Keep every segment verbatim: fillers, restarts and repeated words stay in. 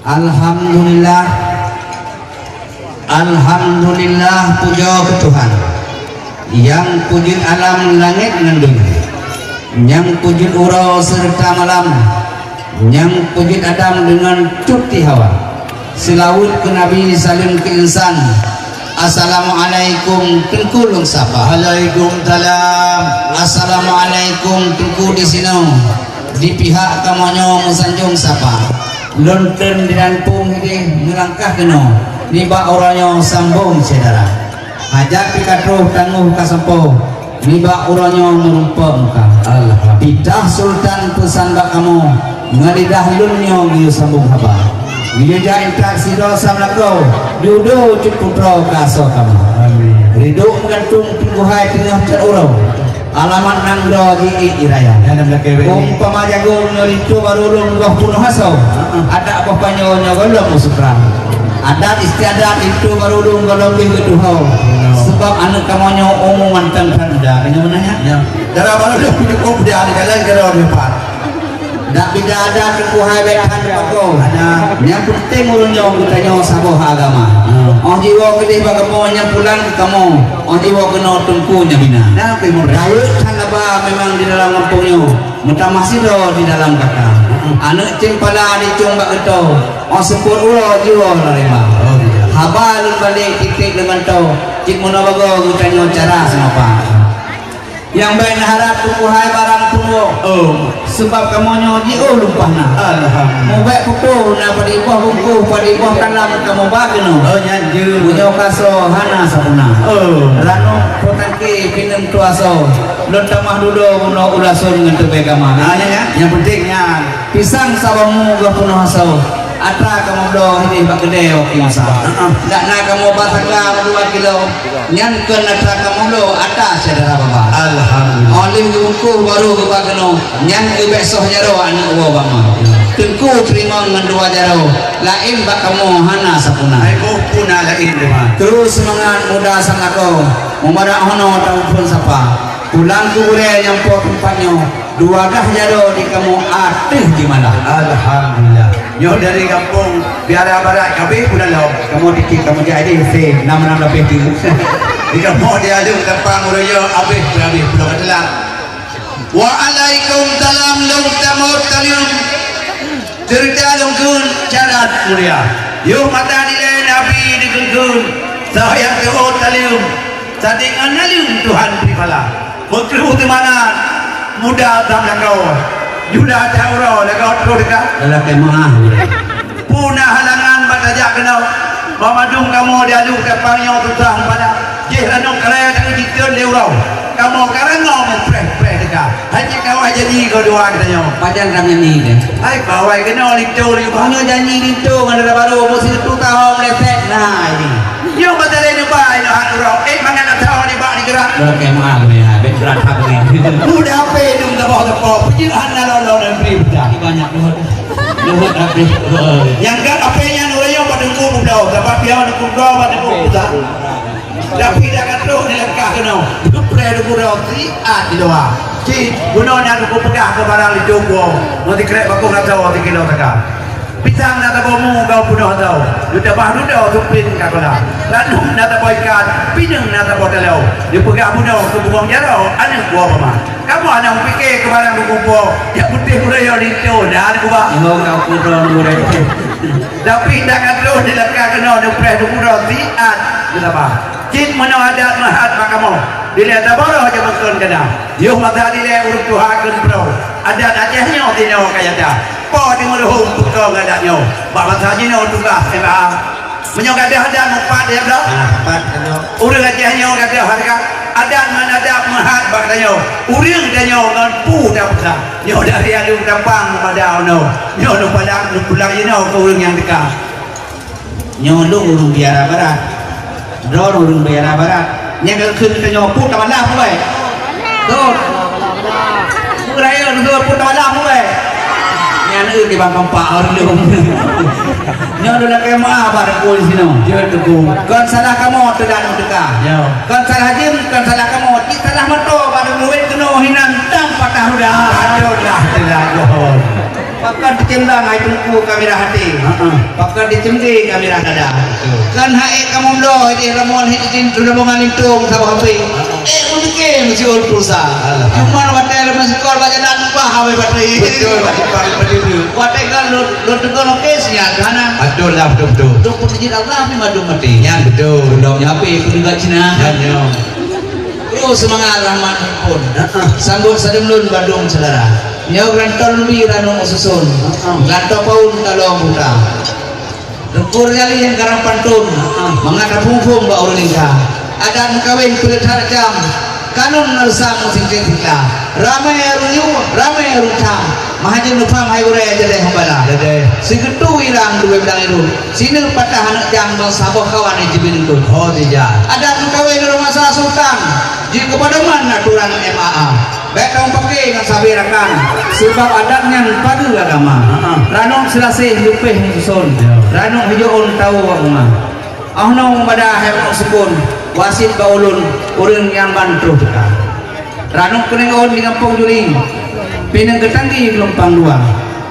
Alhamdulillah. Alhamdulillah, pujoe keu Tuhan, nyang peujeuet alam langét ngon donya, nyang peujeuet uroe seureuta malam, nyang peujeuet Adam deungon Siti Hawa. Seulaweuet keu Nabi, saleuem keu insan. Assalamualaikum, Teungku lôn sapa. Waalaikumsalam. Assalamualaikum, Teungku di sinoe. Di pihak kamoe nyoe meusanjong sapa. Lôn tem di Dampung hideh meulangkah keunoe, nibak uroe nyoe sambong syedara. Hajat pih ka troh, tanggong ka sampoe, nibak uroe nyoe meurumpok muka. Alhamdulillah. Pitah Sultan peusan bak kamoe, ngon lidah lôn nyoe geuyue sambong haba. Geuyue jak intat sidroe sam lakoe, dudoe cut putroe keu asoe kamoe. Amin. Ridok meugantung teungku hai teungoh cat uroe. Alamat nanggroe jiék ie raya. Nyan lam lakée wék. Umpama jagoe nyoe linto barô lôn goh peunoh asoe. Heeh. Adak boh panyoe nyoe gohlom meusutra. Adat istiadat linto barô lôn gohlom lheueh geutuho. Beuna. Sabab aneuk kamoe nyoe umu mantong that muda. Ka nyoe meunan nyan? Ya. Dara barô lôn cukup muda, jalan keudroe meupat. Dak bida adat teungku hai bèk that teupakoe. Ada. Nyang peunteng ureueng nyoe geutanyoe saboh agama. Hmm. Óh jiwoe keudeh bak kamoe nyang pulang keu kamoe. Óh jiwoe keunoe teungku nyang bina. Nah, Teungku. Rayeuk that haba memang di dalam gampông nyoe. Meutamah sidroe di dalam kaka. Hmm. Aneuk ceumpala dicong bak geutôh. Óh seupôt uroe jiwoe lom rimba. Oh, iya. Haba lôn balek titék lôn gantoe. Cit meunoe bagoe geutanyoe cara seumapa. Nyang bèk neuharab teungku hai barang peuruok. Oh. Sabab kamoe nyoe jiôh lumpah na. Alhamdulillah. Mubèk putôh na padum boh bungkôh, padum boh talam kamoe ba keunoe. Oh, nyan jeuet. Meunyoe ka soe hana sapeue na. Oh. Ranub po tangke pineung tuha soe. Lôn tamah dudoe bunoe u lasôn ngon teubèe gama. Ah, nyan, nyan. Nyang peunteng nyan. Pisang saboh mu goh peunoh asoe. Atra kamoe bloe hideh bak keudè waktu masa. Heeh. Dak na kamoe ba saka dua kilo. Nyan kon atra kamoe bloe atra syedara baba. Alhamdulillah. Óh lheueh geubungkôh barô geuba keunoe. Nyan geubèk soh jaroe aneuk woe bak ma. Teungku teurimong ngon dua jaroe. Laén bak kamoe hana sapeue na. Hai boh puna laén teuma. Terus seumangat muda sang lakoe. Mubarak honoh tamuphon sapa. Pulang keu gurèe nyang po teumpat nyoe. Dua gah jaroe di kamoe ateueh jeumala. Alhamdulillah. Nyoe dari gampông Biara Barat ka abéh peue lom. Kamoe titik kamoe jak ideh se enam enam lapeh tu. Di kamoe di Aleueng Tapang uroe nyoe abéh, abéh pulo ka teulat. Waalaikumsalam, lôn tamot taleueng. Ceurita lôn kheun cara mulia. Yoh mata dilèe Nabi dikeue-keue. Sahoe nyang teuôt taleueng. Sadeungon naleueng Tuhan bri phala. Meukreueh teumangat, muda tam lakoe. Yuda cak uroe lagoe troh teuka. Lalakée meu'ah. Peue na halangan bak tajak keunoe? Banmandum kamoe di Aleueng Tapang nyoe susah meupada. Jih ranub kara nyang jiteuet lé uroe. Kamoe ka rangoe meupreh-preh teuka. Hana kawai janji keu dua geutanyoe. Pajan ka nyanyi deh. Hai, bawai keunoe linto lé. Hana janji linto ngon dara barô, meusireutôh tahôn leupah na ini. Nyoe meutalé neuba inoe han uroe, ék mangat ata nibak digerak. Oke, maaf ni, ha, bèk berat hati ni. Muda apa dum tabah-tabah, peujeuet hana lolo dan beri pecah. Banyak luhut. Luhut habéh. Nyang ka apa nyan ureueng nyoe bak teungku bubloe, sabab dia teungku bubloe bak teungku pecah. Tapi dak ka troh di langkah keunoe, dupreh teungku dah siat di luwa. Cit, bunoe nyan teungku peugah keu barang di toko, ngon sikrek bakong atau sikilo teuka. Pisang na taboh mu goh peunoh atau, dutabah dudoe sumpin ka kola. Ranub na taboh ikan, pineung na taboh taloe. Dipeugah bunoe keu bungong jaroe, aneuk buah pama. Kamoe hana meupiké keu barang meukumpol, nyang putih beuraya linto dan kubah. Nyoe ka pudong ureueng. Tapi dak ka troh di langkah keunoe dupreh dukudoe siat geutabah. Cit meunoe adat meuhat bak kamoe. Dilèe taboroh jameun kon gada. Yoh masa dilèe ureueng tuha kheun prong. Adat Aceh nyoe sinoe ka nyata. Po di meureuhom peukong adat nyoe. Bak masa jinoe tugaih M A. Meunyoe gadôh adat meupat, ya, Bro? Ah, pat, ya, Bro. Ureueng Aceh nyoe gadôh hareuga. Adat ngon adab meuhat bak tanyoe. Ureueng tanyoe ngon peue tapeusa. Nyoe dari Aleueng Tapang meumada unoe. Nyoe neupalang, neupulang jinoe keu ureueng nyang teuka. Nyoe lôn ureueng Biara Barat. Droeneuh ureueng Biara Barat. Nyang geukheun tanyoe peue tabalah peue? Dot. Peue rayeuk neuh peue tabalah peue? Nyan eu di bang kompak ureueng lôn. Nyoe lôn lakée meu'ah bak teungku di sinoe. Ya, teungku. Kon salah kamoe teulat teuka. Ya. Kon salah jeuem, kon salah kamoe. Cit salah moto bak teungku wét keunoe hinan tam patah roda. Patutlah teulat, Johor. Pakon teucendang hai teungku ka mirah até. Heeh. Pakon teucendang ka mirah dada. Betul. Kan hai kamoe bloe di ramon hidin rombongan lintong saboh hapé. Heeh. Eh, meunike meusiôn pulsa. Alah. Cuman watèe lôn meuseukol bak jalan bah awai batri. Betul, Pak Kipar, betul tu. Watèe kan lôn, lôn teugol oke sinyal hana. Betul lah, betul, betul. Dok pun izin Allah ni mandum mati. Nyan betul. Belum nyapi pun juga Cina. Nyan, nyo. Bro, seumangat rahmat pun. Heeh. Sambot sadum lôn bandum syedara. Nyoe geurantol leubeh ranong susun. Heeh. Geurantol paun talong buta. Teungku Rizali nyang karang pantôn. Heeh. Mangat taphom-phom bak ureueng lingka. Adat meukawen peuleueh that jam. Kanun ngeureusak meusingkeng singka. Ramé ureueng yue, ramé ureueng tham. Meuhajén neupang hai gurée jadeh hubala. Jadeh. Sigeutui rang dua belang irun. Sineuk patah aneuk jang bansaboh kawan nyang jibilingkot. Oh, tidak. Adat meukawen ureueng masa sultan. Jeuet keu pedoman aturan M A A. Bèk tameupaké ngon sabe rakan. Sebab adat nyan pageue agama. Ha, ha. Ranong Seulaseh leupeh meususon. Ya. Ranong Hijoon tawoe bak bunga. Oh nong bada hèk sukon. Wasiet bak ulôn, ureueng nyang ban troh teuka. Ranub keunong ôn di gampông Juli, pineung geutanggi geulumpang dua.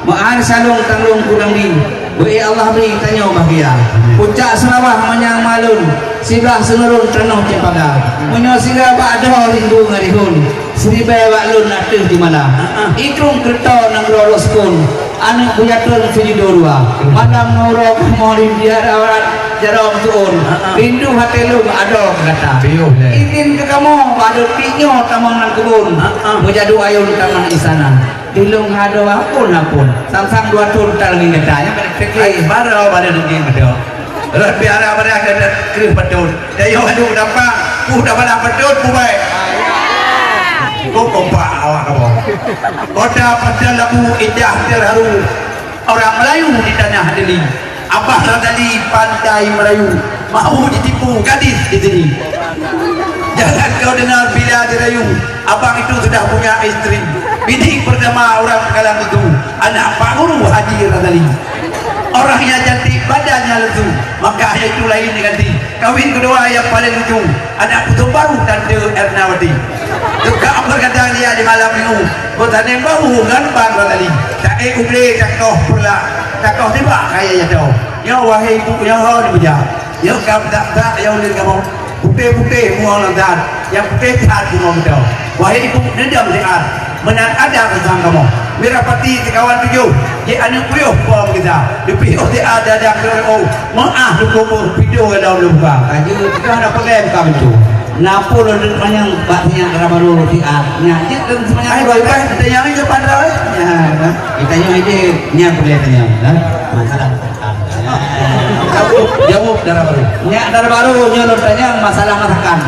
Meu'ah salông tanglông kudang di, beu-éh Allah bri tanyoe bahgia. Pucak Seulawah manyang malôn, siblah Seungeurôn tanoh Cempaka. Meunyoe sira bak doh rindu ngon rihon, siribèe bak lôn ateueh jeumala. Ikrung keureutoe nanggroe Roskon, Aneuk buya treun sijudo dua. Malam ngon uroe kamoe rindu rawat jaroe meutuon. Ha, ha. Rindu até lôn adoe keu gata. Piôh lé. Idhin keu kamoe bak lôn pih nyoe tamong lam keubon. Ha, ha. Meujadu ayôn tamong istana. Di lôn adoe ampôn-ampôn. Sang-sang dua thôn tareung gata. Nyan pada fikir. Ai, baroe pada nunggeng beutôi. Rot biara-biara gata kreueh beutôi. Dayuh adu dapat, puh dapat beutôi, pubai. Kok kompak awak kamoe. Kota Pasar Labu indah terharu. Orang Melayu di tanah Deli. Abah Razali pandai merayu. Mahu ditipu gadis di sini. Jangan kau dengar bila dirayu. Abang itu sudah punya istri. Bini pertama orang Pekalan itu. Anak Pak Guru Haji Razali. Orangnya cantik, badannya lesu. Maka itu lain diganti. Kawin kedua yang paling lucu, anak putu baru Tante Ernawati. Tukang bergadang dia di malam minggu, bertanding bahu ngon Bang Razali. Taék uble takoh pula, takoh tibak kaya jatoh. Nyoe wahai ibu nyoe ho dibeujak. Nyoe kam tak-tak nyang ulôn kamoe. Putéh-putéh muang lam that, nyang putéh that bungoh meudoe. Wahai ibu neudong siat, meunan adat reusam kamoe. Mirah pati sikawan tujoh, jih aneuk puyôh po meugisa. Leupie oh siat dadang keu oh, meu'ah leukubu pidoe lom leubuka. Ka jeuet, ka na peugah ka beutôi. Na peue lôn deungoe manyang bak sinyak dara barô siat. Nyan jeuet deungon seumanyang. Ai, bai, bai, tanyong je padra, eh. Ya, ditanyong je, nyan peue tanyong, ha? Masalah. Jaweueb, jaweueb dara barô. Nyak dara barô nyoe lôn tanyong masalah masakan.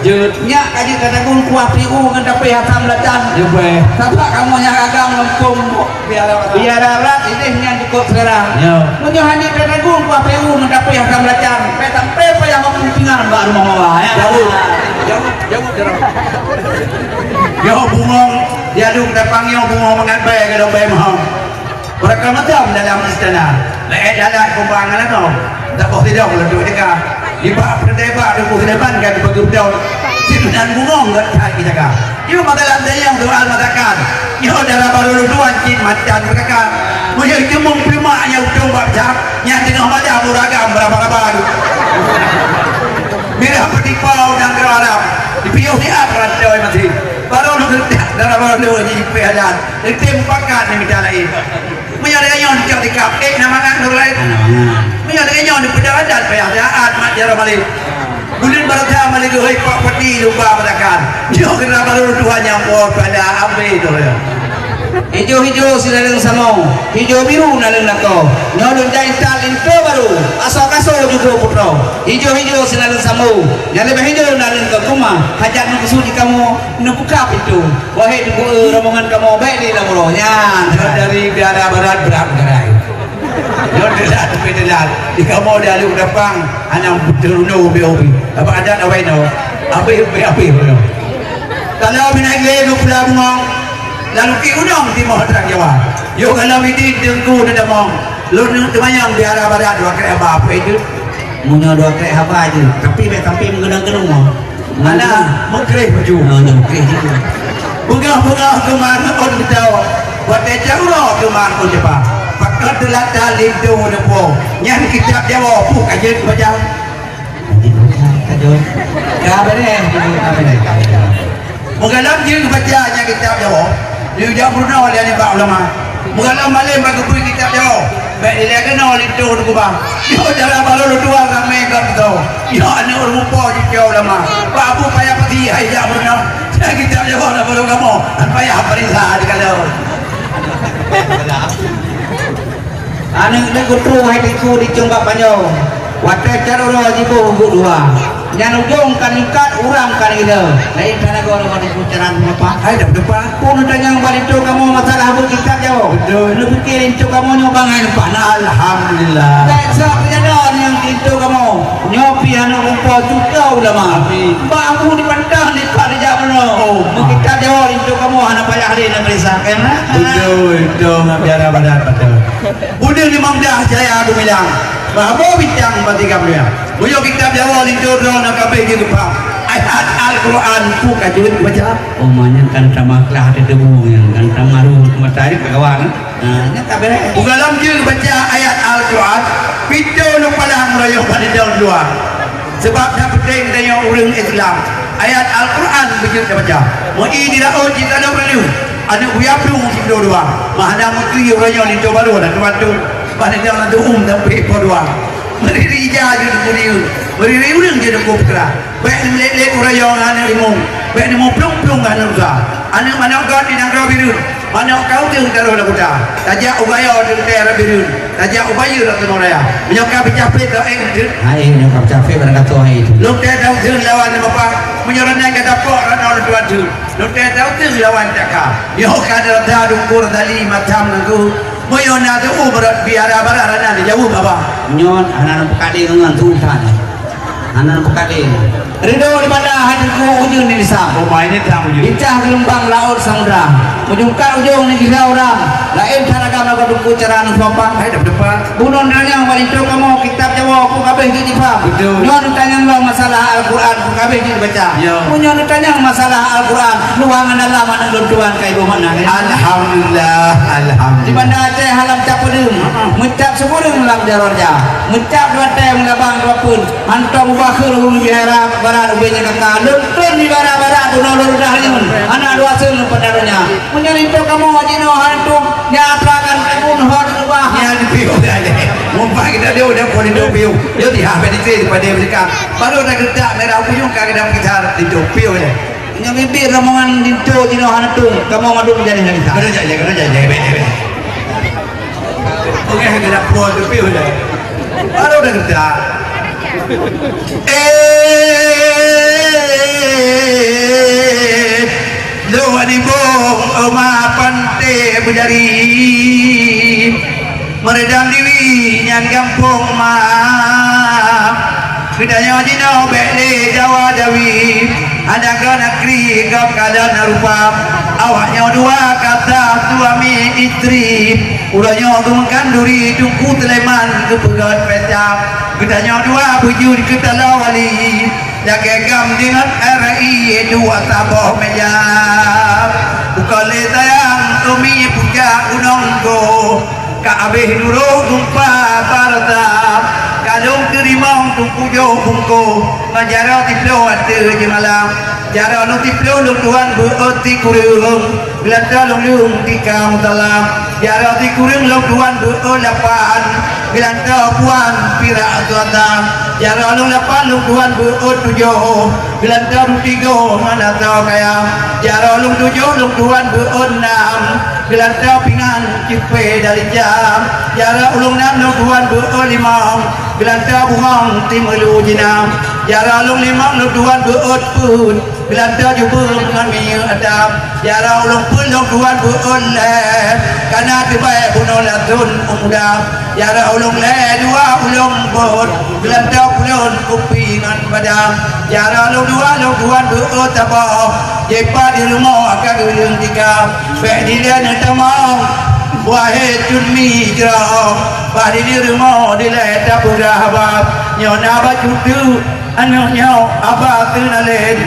Jeuet. Nyak ka jeuet tatagun kuah P U ngon dapéh asam lacan. Jeuet. Sabab kamoe nyang agam lom phon biara brat. Biara brat idéh nyan cukôp seugara. Ya. Meunyoe hana tatagun kuah P U ngon dapéh asam lacan, bèk sampai payah makan pinggan bak rumoh mawa, ya. Jaweueb. Jaweueb, jaweueb dara barô. Yo bungong, diadu tapang yo bungong mangat bèe gadôh bèe mahom. Beuragam macam dalam istana. Laén dalat kumbang ngon lanong. Saboh sidong leuduek deka. Nibak peureudèe bak Teungku Sulaiman ka geupeugah beutôi. Sinan bungong gèt that geujaga. Nyoe makanan dayang tuan masakan. Nyoe dara barô lôn tuan cit macan beukaka. Meunyoe cumong plumak nyang udong bak cap, nyang teungoh malam uragam raba-raba. Mirah peutipau dan keurau Arab. Dipiôh siat rantoi masin. Barô lôn geutak dara barô lôn jipeuhadang. Eunteuk mupakat ni mita laén. Meunyoe lagèe nyoe dicok dikab, ék na mangat lôn laén. Hana mangat. Meunyoe lagèe nyoe dipeudong adat payah taát mat jaroe malém. Buleuen barô that malém geuhôi pak peuti lupa batakan. Nyoe keunan barô Tuhan nyang puwoe pada abéh tu ya. Ijo-ijo sinaleueng samoe, ijo biru naleueng lakoe. Nyoe lôn jai intat linto barô, asoe kasoe jugo putroe. Ijo-ijo sinaleueng samoe, nyang leubeh ijo naleueng keu kuma, hajat neukeusu jikamoe, neubuka pintoe. Wahé teungku, eh, rombongan kamoe bèk lé lam uroe nyan. Nyoe dari biara barat brat meugarai. Nyoe teulat teupie teulat. Di kamoe di Alue Dapang hana beuteurunoe ubé-ubé. Apa adat awai nyoe? Abéh ubé-abéh nyoe. Kalau bina gé dua pula bungong, lalu ki unong timoh trang Jawa. Yo kalau bidin teungku teutamong. Lôn teumanyong biara barat dua kali aba apa itu? Meunyoe dua trek haba jeuet, tapi bèk sampai meugeunong-geunong. Alah, meukreh baju. Oh, nyoe meukreh baju. Beungoh-beungoh keuman ôn beutôi. Watèe cot uroe keuman u Jepang, pakon teulatan linto neupo. Nyan kitab Jawoe, peue ka jeuet baca? Ka jeuet baca, ka jeuet. Ka beureh, ka beureh. Meugalom jeuet baca nyan kitab Jawoe, neujak meurunoe lé nibak ulama. Meugalom malém bak geubri kitab Jawoe, bèk dilèe keunoe linto neukubang. Nyoe cara barô lôn tuan ramé gob teuh. Nyoe aneuk ureueng mupo jicoe ulama. Bak Abu payah pati hai jak meurunoe. Kitab Jawoe na barô kamoe, han payah peuriksa dikalon. Aneuk leueh geutrôh hai Teungku di Cong Bak Panyöt. Watèe cot uroe jiboh buet dua. Nyan ujong ka lingkat, ureueng ka lheueh. Laén that lagoe ngon Teungku Caran Meupat. Hai dah meupat. Peue neutanyong bak linto kamoe masalah buet kitab Jawoe? Beutôi. Neupike linto kamoe nyoe bangai lumpah na. Alhamdulillah. Bèk sok teujadi nyang linto kamoe. Nyoe pih aneuk mupo cucoe ulama. Amin. Bak Abu di Pantang di Pak Rijal Meunoe. Oh. Meukitab Jawoe linto kamoe hana payah lé neupeuriksa. Kan? Beutôi, beutôi, ngon biara badan beutôi. Bunoe Imam Dah Jaya Geumilang. Bah boh bintang bak tigam dunia. Meunyoe kitab Jawoe linto droe na kabeh jeuet geupaham. Ayat Al-Quran peue ka jeuet baca. Oh, ma nyan kan tamah klah teudebu nyan, kan tamah ruh mata ka kawan. Nah, nyan ka beureh. Ugalam jeuet baca ayat Al-Quran, pintoe lôn palang meurayoh bak linto luwa. Sabab that peunteng tanyoe ureueng Islam. Ayat Al-Quran beujeuet tabaca. Meu-i di laôt cit tanoh reuleuh. Aneuk buya plueng cit dua-dua. Mah hana meukri uroe nyoe linto barô dah tuan tu. Bah linto lam tu'um sampoe po dua. Meuriri ija jeuet teupeu dieue. Meuriri ureueng jeuet teupeu peukra. Bèk lét-lét uroe nyoe ngon aneuk limong. Bèk neumuplong-plong ngon aneuk rusa. Aneuk manok göt di nanggroe Bireuen. Manok ka uteuen taroh lam kuta. Tajak u Gayo di Ruteng Bireuen. Tajak u Bayeue rot Teungoh Raya. Meunyoe ka peucah pét tau ék uteuen. Hai, nyoe ka peucah pét barang katoe hai itu. Lôn teuh tau uteuen lawan limong pat. Meunyoe reunang ka dapok rot nyoe lôn tuan teuen. Lôn teuh tau uteuen lawan caka. Nyoe ka dara dungkur dali macam nangku. Meunyoe na teu ubeurot biara barah rana dijaweueb abah. Nyoe hana na peukaleng ngon tu utan. Hana na peukaleng. Ridho daripada hai Teungku ujeuen di Lisam. Oh, mai ni tak ujeuen. Icah geulumbang laôt samudra. Meujungkat ujong neugisa urang. Laén that agam lagoe Teungku cara neusopan. Hai dah depan. Bunoe neuranyang bak linto kamoe kitab Jawoe peue kabeh jeuet jipaham. Betul. Nyoe neutanyong lom masalah Al-Quran peue kabeh jeuet baca. Ya. Meunyoe neutanyong masalah Al-Quran, luwa ngon dalam aneuk lôn tuan ka iboh makna. Alhamdulillah, alhamdulillah. Di Banda Aceh halam cap peudeueng, meucap sikureueng lam jaroe raya, meucap dua tém labang dua peuet, hantom ubak kheueh ulu bihara barat ubé nyang kaka, lôn trôn di bara-bara bunoe lôn udah nyoe, hana dua seung pada donya. Meunyoe linto kamoe jinoe hantom, nyang atra kan tribun hot ubah. Nyan piôh dah deh. Mumpah kita dia udah pun linto piôh. Dia tihah pada dikri pada mereka. Baru dah getak merah buyung ka gedang kita linto piôh deh. Nyoe bibit rombongan linto jinoe hana tung, kamoe mandum jadi hana bisa. Kena jai, kena jai, jai, jai, jai. Okey, kena puas tu piu dah. Baru dah kena. Eh, lu di bong oma pantai bejari. Meudang Diwi nyan gampông ma. Geutanyoe jinoe bèk lé Jawa Jawi, hana goe neukri gob ka lheueh rupa. Awaknyoe dua ka that suami istri, uroe nyoe geumeukanduri Teungku Sulaiman geupeugöt pesta. Geutanyoe dua beujeuet keu taloe wali. Lagèe gam deungon R I dua saboh meja. Bukon lé sayang umi pucak gunong goh, ka abéh nurôh gumpa barasa. Ka lôn teurimong Teungku Joh bungkôh, ngon jaroe siploh ateueh jeumalam. Jaroe lôn siploh lôn tuan beuôt sikureueng. Geulantoe lôn leueng tikang salam. Jaroe sikureueng lôn tuan beuôt lapan. Geulantoe puan pirak suasa. Jaroe lôn lapan lôn tuan beuôt tujoh. Geulantoe dutigoh ngon asoe kaya. Jaroe lôn tujoh lôn tuan beuôt nam. Geulantoe pingan cipé dari jam. Jaroe ulôn nam lôn tuan beuôt limong. Geulantoe bungong timeulu jinam. Jaroe lôn limong lôn tuan beuôt peuet. Geulantoe jubeueng ngon minyeuk atam. Jaroe ulôn peuet lôn tuan beuôt lhèe. Kana teubai bunoe lasôn u muda. Jaroe ulôn lhèe dua ulôn beuôt. Geulantoe pulôn kupi ngon badam. Jaroe lôn dua lôn tuan beuôt saboh. Jipat di rumoh ka geuleueng tika. Bèk dilèe neutamong. Buah he cun mi jroh. Bah di rumoh dilèe tapeugah bab. Nyoe na bacut teuk. Aneuk nyoe haba teunalén,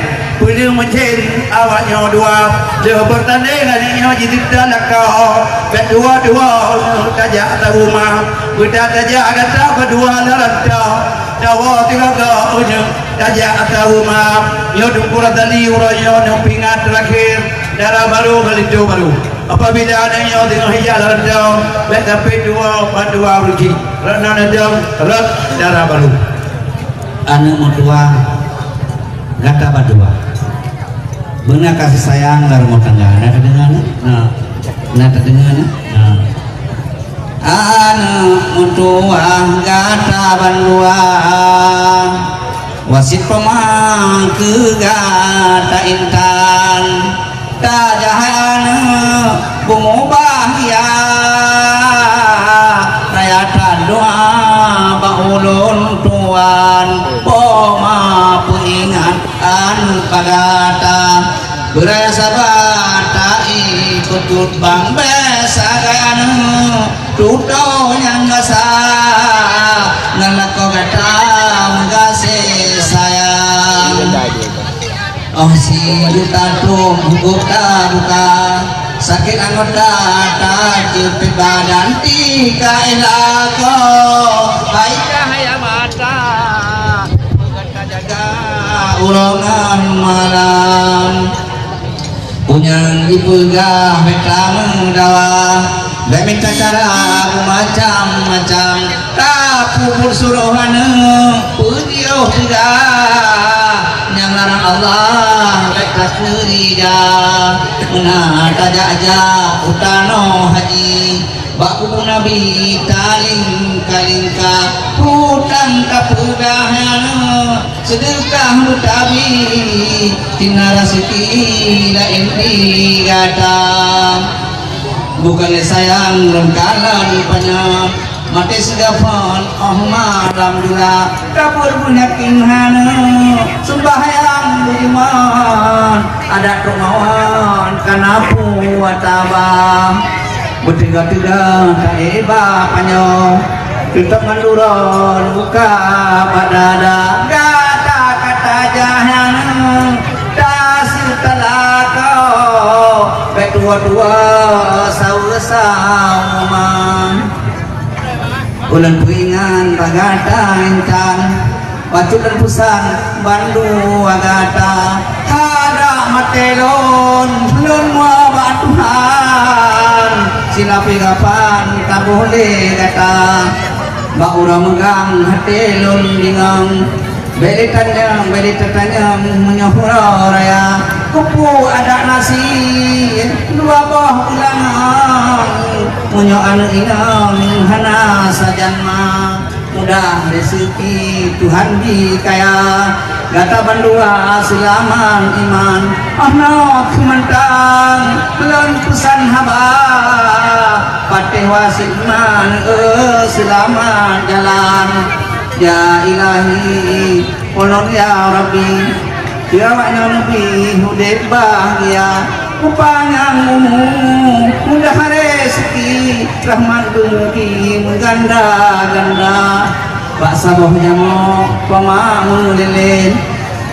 Peuleueng meucén awak nyoe dua, lheueh beurtandéng aneuk nyoe jiteuta lakoe. Bèk dua-dua tajak ateuh ruma, beudôh tajak gata bandua lam ranta. Dawa teugaga uneuk tajak ateuh ruma. Nyoe Teungku Razali uroe nyoe, nyoe pingat teurakhé, dara barô ngon linto barô. Apabila aneuk nyoe teungoh ijak lam ranta, bèk sampé dua bandua rugi. Rot nan aja, rot dara barô. Aneuk meutuah gata bandua. Beuna kasih sayang lam rumoh tangga. Na tadeungoe na? Na, na tadeungoe na? Na. Aneuk meutuah gata bandua, wasiet peumaang keu gata intan. Tajak hai aneuk beumubahgia, raya that doa bak ulôn tuan, poma peuingat aneuk bak gata. Beuraya saba taikot-ikot bang, bèk sagai aneuk tutoe nyang gasa, ngon lakoe gata meugaséh sayang. Oh, si juta tueng huköm tabuka, sakét anggota taceupet badan tika ilako. Hai cahya mata, jaga uroe ngon malam. Unyang jipeugah bèk tameudawa, bèk mita cara beumacam-macam. Tapeubuet suroh aneuk peujiôh teuga, nyang larang Allah bèk takeurija. Meunan tajak-jak u tanoh haji, bak kubu Nabi talingka-lingka. Utang tapeugah aneuk, seudeukah meutabi, tina raseuki laén di gata. Bukon lé sayang lôn kalon panyöt, maté sigapan óh malam jula. Ka peureubeuet yakin hana, seumbahyang bujuman, adat rumawan kana puasa tabah. Beuteuga-teuga taéba panyoe, teutap mandura luka bak dada. Gata ka tajak hana, taseutalakoe, bèk tuwoe-tuwoe saweue-saweue ma. Ulôn peuingat bak gata intan, bacut lôn peusan bandua gata. Hana maté lôn, lôn meuba bak Tuhan, silapéh gapan taboh lé gata. Bak uroe meugang até lôn bingong, bèk lé tanyong, bèk lé tatanyong meunyoe uroe raya. Keupeue adat na cit dua boh ulangan, meunyoe aneuk inong hana sajan ma. Mudah raseuki Tuhan bri kaya, gata bandua seulamat iman. Oh noe kheueh mantong lôn peusan haba, patéh wasiet iman, eh, seulamat jalan. Ya Ilahi, ulôn ya Rabbi, ya awak nyoe neubi udép bahgia, peupanyang umu, mudah raseuki, rahmat beuneubri meuganda-ganda. Bak saboh jamoe poma meulilén,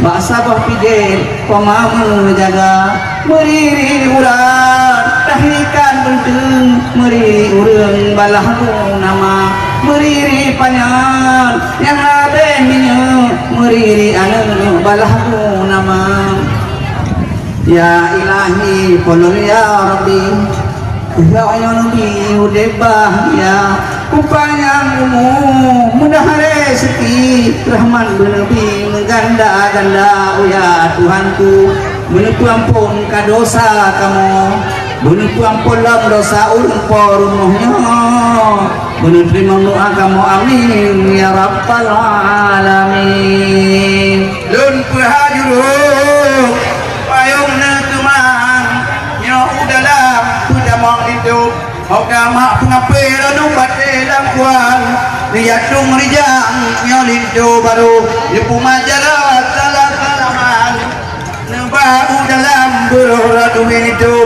bak saboh pidét poma meujaga. Meuriri urat tahikan beunteueng, meuriri ureueng balah guna ma. Meuriri panyöt nyang habéh minyeuk, meuriri aneuk balah guna ma. Ya Ilahi, ulôn ya Rabbi, ya nyoe neubi udép bahgia, peupanyang umu, mudah raseuki, rahmat beuneubri meuganda-ganda. Oh ya Tuhanku, beuneupeuamphon ka dosa kamoe, beuneupeuamphon lom dosa ureueng po rumoh nyoe. Beuneuteurimong doa kamoe, amin ya rabbal alamin. Lôn peuhajur payong neukeumang, nyoe u dalam peutamong linto. Ho ka mak peungapé lôn batée lam kuan, neujak tueng rijang nyoe linto barô, neupeuma jaroe salah-salaman. Neuba u dalam buroh rot ubé linto.